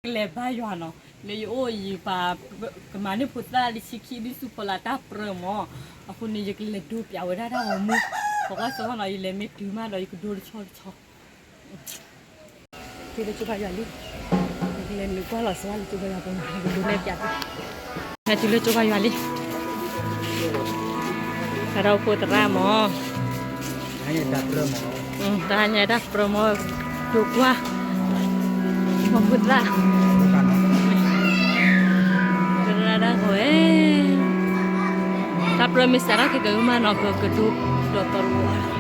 ကလဲၤဘါယွၤနီၤ, လၢယအိၣ်ယပာ် ကမၤန့ၢ်ဖိသၣ်လၢဆံခံဒုးဆူဖီလာ်တၢ်ပြၢမၢ်, အဃိန့ၣ် ယကလဲၤဒိပၠးဝဲဒၣ်တၢ်ဂီၤမူ, ပကွၢ်စ့ၢ်ကီးနီၤ, ယလဲၤမ့ၢ်တုၤမးဒီး ယကဒိတဆီတဆီ တုၤလၢကၠိဘါယွၤလံ, ယကလဲၤနုာ်ကွၢ်လီၤစ့ၢ်ကီးလၢကၠိဘါယွၤပူၤနီၤ, ယကဒိနဲၣ်ပၠးသု, ဟဲတုၤလၢကၠိဘါယွၤလံ, ဖးထီၣ်ဖိသရၣ်မၢ် တၢ်ညါတၢ်ပြၢမၢ်, ဒိကွၢ် မီၢ်ဖိသၣ် တရၣ်ဒၣ်ဂီၤဝဲ, တၢ်ပြၢမ့ၢ်စးထီၣ်က့ၤကဂုာ်မးနီၤ ကကဒိဒီးသီတဝီ တၢ်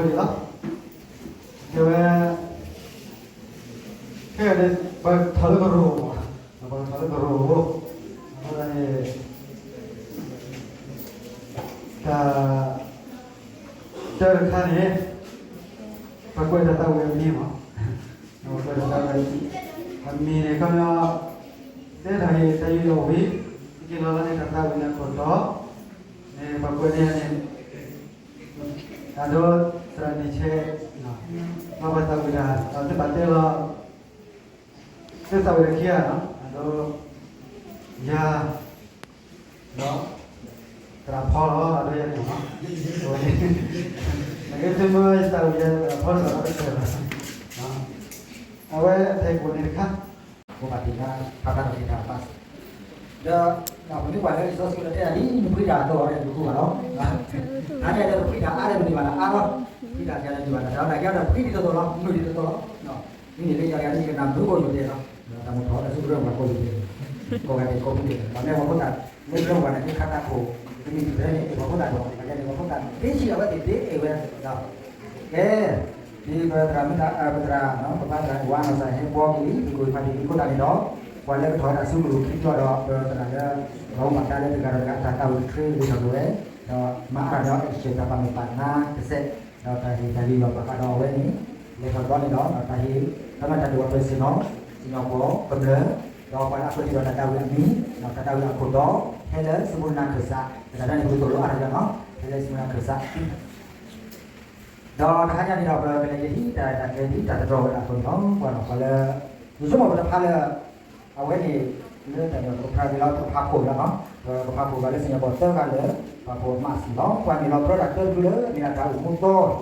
လီၤ. ကဲဝဲ ခဲအံၤန့ၣ် ပကထီၣ်လၢကရိၢ်, ပကထီၣ်လၢကရိၢ်, အဃိသတးန့ၣ် တၢ် တၢ်တခါန့ၣ် ပကွဲးတၢ်သးဝံၣ်အမံၤမး, ပကွဲးတၢ်သးဝံၣ်အမံၤ, အမံၤန့ၣ် ခီပညီ တဲတၢ်ဟ့ၣ်တၢ်ယူးယီၣ်ဝံၤ ဟဲက့ၤလီၤလၢန့ၣ် တၢ်သးဝံၣ်န့ၣ်အခိၣ်တီ န့ၣ် ပကွဲးန့ၢ်န့ၣ် အဒိ သရၣ်န့ၣ်ဆဲး လီၤပသးဝံၣ်တၢ် ဒီးသ့ၣ်ဘၣ်တဲလီၤ သ့ၣ်သးဝံၣ်တၢ်ခံဂၤနီၤ အဒိ ယၤ ဒီး သရၣ်ဖီလီၤ အဒိယၤန့ၣ်လီၤ. နကသ့ၣ်မ့ၢ်ယသးဝံၣ်ယၤ သရၣ်ဖီလီၤ အဒိတၢ်လီၤ. အဝဲအထဲကိးန့ၣ်တခါ ပဘၣ်သ့ၣ်ညါ ဖးဖးထီၣ်က့ၤတၢ်ဘၣ်စၢၤ ဒီး ပမ့ၢ်ကွၢ်လၢလံာ်စီဆှံလၢတဲဒၣ်ဒ် နဖှံတၢ်အတီအီၤဒီးနကဃုဘၣ်လီၤ. အါန့ၣ်ဒီးပဖှံတၢ်အါဒီးပန့ၢ်ဘၣ်တၢ်အါလီၤ. ဖှံတၢ်ကဲဒီးန့ၢ်ဘၣ်တၢ်တၢ်အါ တၢ်ကဲဒီးဖှံဒ်သိးသိးလီၤ မုာ်ဒ်သိးသိးလီၤ. မ့မ့ၢ်လၢယၤတဂၤဒ်ယကနၣ်မုာ်အိၣ်ယိာ်ဒဲးလီၤ. တၢ်မုာ်ထီၣ်တၢ်စုကရၢပှၤကိးယိာ်ဒဲး ကိးဂၤဒဲးကိးဖုဒဲး ပှၤမ့ၢ်ပှၤဖိသၣ်လၢကရၢပှၤန့ၣ် က့ၤခါတၢ်ခိၣ် ကမ့ၢ်တုၤဖဲန့ၣ် အဲၣ်ပှၤဖိသၣ်ဒီး ပှၤကဲန့ၣ်ပှၤဖိသၣ် ဘ့ၣ်ဆံးအဝဲသ့ၣ်ဘ့ၣ်အဲၣ်ဝဲဒီး ကဲ ဒ်ပသရၣ်မုၢ်သၣ် ပသရၣ် ပပၢ်သရၣ်ဝါနီၢ်စၢ်ဟဲဘှီက့ၤလံ ပကိးဖးဒံးလံအဃိသတးန့ၣ်ဒီး ပှၤလၢကထီၣ်ဝဲတၢ်စုကရူၢ်ခံကတၢၢ်ဒီး ပသရၣ်လၢ ပှၤအိၣ်မၤတၢ်လၢတဂၤဒီးတဂၤအတၢ်သးဝံၣ်တထြ့ဂ့ၤထီၣ်က့ၤဝဲ ဒီးမၤအါထီၣ်ဒီး action တၢ်ပာ်မဲာ်ပာ်နါတစဲး ဒီးတၢ်ဟ့ၣ်တၢ်ယူးယီၣ်ဘၣ်ဃးဒီးအဝဲန့ၣ် လဲၤထီၣ်ဘျီန့ၣ်ဒီး တၢ်ဟ့ၣ် ခီဖျိတၢ်ဒိၣ်ဝဲပှဲၤစ့ၢ်နီၤ စံၣ်ညီၣ်ကွီၢ်ကမျၢၢ် ဒီးပှၤလၢအကွဲးထံၣ်ဒီးတၢ်သးဝံၣ်အမံၤ တၢ်သးဝံၣ်အခိၣ်တီ ဟဲလၢစမူနါခၢၣ်စး တၢ်ဒ်န့ၣ် ပကသိၣ်လိအါထီၣ်ယၤနီၤ ဟဲလၢစမူနါခၢၣ်စး ဒီးတဟါညါန့ၣ်ဒီး ပကလဲၤက့ၤဒ်တၢ်ရဲၣ်တၢ်ကျဲၤဒ်တၢ်တတြီဝဲဒၣ်အသိးန့ၣ်လီၤ. ပှၤနီၢ်ပှၤလၢ ယဆိကမိၣ်ပတဖၣ်လၢ အဝဲန့ၣ် လၢတၢ်န့ၣ် ပကဖးက့ၤလီၤ ပကဖးခိၣ်လီၤနီၤ ပကဖးခိၣ်ဂၤလၢစံၣ်ညီၣ်ကွီၢ်သၢဂၤလၢ ပာ်ဖှိၣ်အမးစံၣ်လီၤ. ပှၤန့ၣ်လီၤ ပတြၢတၢ်တဖုလၢ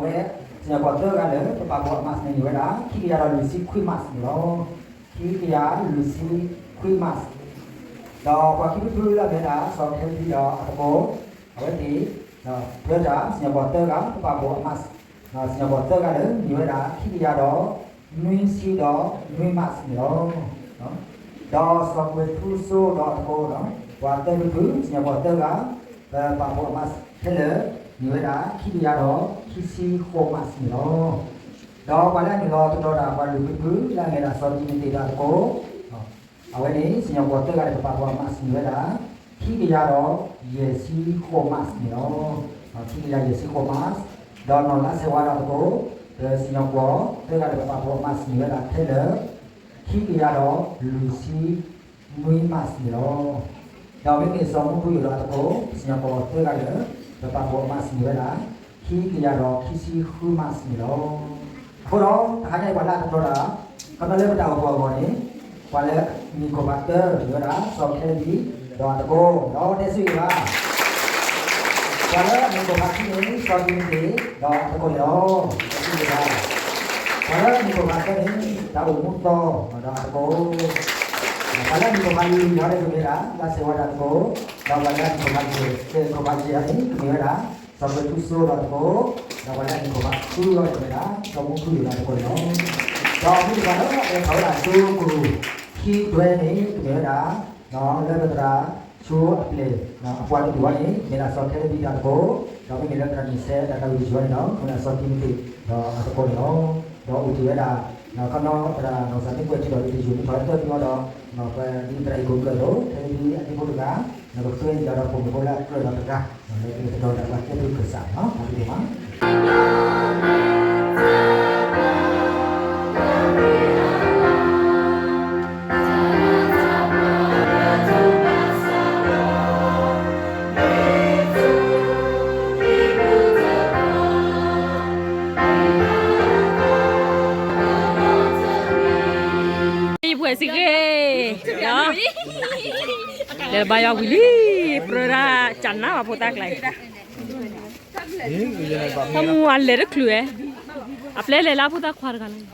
မ့ၢ်ဒၣ်တၢ်အိၣ်မူသီ ဒီးအဝဲ စံၣ်ညီၣ်ကွီၢ်သၢဂၤလၢ ပပာ်ဖှိၣ်အမးစံၣ်န့ၣ် မ့ၢ်ဝဲဒၣ် ခံကယၤဒီးလွံၢ်ဆံခွံမးစံၣ်န့ၣ်လီၤ. ခံကယၤလွံၢ်ဆံခွံမးစံၣ် ဒီးပှၤခံဖုဖုလၢအမ့ၢ်ဒၣ် စီၤခဲလံဒီးအသကိး အဝဲသ့ၣ် ပတြၢတၢ် စံၣ်ညီၣ်ကွီၢ်သၢဂၤ ပပာ်ဖှိၣ်အမးစံၣ် စံၣ်ညီၣ်ကွီၢ်သၢဂၤလၢ မ့ၢ်ဝဲဒၣ် ခံကယၤဒီး နွံဆံဒီးနွံမးစံၣ်န့ၣ်လီၤ. ဒီးစီၤကွဲၤထူစိဒီးအသကိး ပှၤသၢဖုဖု စံၣ်ညီၣ်ကွီၢ်သၢဂၤ ပပာ်ဖှိၣ်အမးစံၣ်ခဲလၢာ် မ့ၢ်ဝဲဒၣ် ခံကယၤဒီး ခံဆံဃိးမးစံၣ်န့ၣ်လီၤ. ဒီးပှၤလၢအနုာ်လီၤတတြီတၢ် ပှၤလွံၢ်ဖုဖု လၢအမ့ၢ်ဒၣ်စီၤတံၤမသ့းဒီးအသကိး အဝဲန့ၣ် စံၣ်ညီၣ်ကွီၢ်သၢဂၤန့ၣ် ပပာ်ဖှိၣ်အမးစံၣ်မ့ၢ်ဝဲဒၣ် ခံကယၤဒီးယဲၢ်ဆံဃိးမးစံၣ်န့ၣ်လီၤ. ခံကယၤယဲၢ်ဆံဃိးမး, ဒီးနီၢ်လါဆဲးဝါဒီးအသကိး ဒီးစံၣ်ညီၣ်ကွီၢ်သၢဂၤန့ၣ် ပပာ်ဖှိၣ်အမးစံၣ်မ့ၢ်ဝဲဒၣ်ခဲလၢာ် ခံကယၤဒီးလွံၢ်ဆံနွံမးစံၣ်န့ၣ်လီၤ. ဒီးမ့မ့ၢ်စီၤမူဖုယိၣ်ဒီးအသကိး စံၣ်ညီၣ်ကွီၢ်သၢဂၤန့ၣ် ပပာ်ဖှိၣ်အမးစံၣ်မ့ၢ်ဝဲဒၣ် ခံကယၤဒီးခံဆံဃုမးစံၣ်န့ၣ်လီၤ. အဃိဒီး တဟါညါအံၤပှၤလၢအတတြီတၢ် ခီဖျိလၢပတၢ်အိၣ်ဖှိၣ်အဂီၢ်န့ၣ် ပှၤလၢအမံၤခိၣ်ဖးတၢ မ့ၢ်ဝဲဒၣ် စီၤခဲလံ ဒီးအသကိး ဒီးတဲဆူယဘၣ် ပှၤလၢအမံၤခိၣ်ဖးခံန့ၣ် စီၤတံၤမသ့း ဒီးအသကိးန့ၣ်လီၤ. တဲဆူယဘၣ် ပှၤလၢအမံၤခိၣ်ဖးသၢန့ၣ် တၢ်အိၣ်မူသီ ဒီးအသကိး ပှၤလၢအမံၤခိၣ်ဖးလွံၢ်ဟီန့ၣ် ကမ့ၢ်ဝဲဒၣ် လါဆဲးဝါဒီးအသကိး ဒီးပှၤလၢအမံၤခိၣ်ဖးယဲၢ် ခိၣ်ဖးယဲၢ်ဟီန့ၣ် ကမ့ၢ်ဝဲဒၣ် စီၤကွဲၤထူစိဒီးအသကိး ဒီးပှၤလၢအမံၤခိၣ်ဖးဃုဟီန့ၣ် ကမ့ၢ်ဝဲဒၣ် စီၤမူဖုယိၣ်ဒီးအသကိးန့ၣ်လီၤ. ဒီးမုၢ်တဂၤလၢအဟဲထီၣ်ဝဲဒၣ်ဆူကရူၢ်ခံတွဲန့ၣ် ကမ့ၢ်ဝဲဒၣ် လၢပသရၣ်ဆိအပျဲၢ် အပှၤတဒူၣ်ဝဲန့ၣ် မ့ၢ်ဒၣ်စီၤခဲလံဒီးအသကိး ဒီးမ့မ့ၢ်လၢပသရၣ်မုၣ်ဆဲး တၢ်သးဝံၣ်တယုၢ်ဝဲန့ၣ်ဒီး ကမ့ၢ်ဒၣ်စီၤတံၤမသ့း ဒီးအသကိးန့ၣ်လီၤ. ဒီးအိၣ်တ့ၢ်ဝဲဒၣ် ခီဖျိသရၣ်နီၢ်စၢ်မ့ၢ်ကွဲးထံဒီးတယုၢ်မ့ၢ်ထီၣ်ဝဲသၢဖုအီၤဒီး ပှၤဒ်သရၣ်အံၤကိးကျၢၢ်ဒီး ခဲလံဒ်အဒ့ဖိတဂၤ နကဃ့ယၤဒီးပိာ်မုၣ်ဖိလၢအကြၢးဒီးတဂၤ လၢက့ၤကဒီးတၢ်ပှၤကဲဘျုးကစၢ်န့ၣ်လီၤ. ယဖှဲးစံးက့ၤ ဒီး လဲၤဘါယွၤဝံၤလံ ပြၢဒၣ်ကနၣ်ဘၣ်ဖိသၣ်ကျါအံၤ တၢ်မူအလဲၤတချုးဝဲ အပျဲၢ်လဲၤလၢဖိသၣ်ခွါတဂၤလီၤ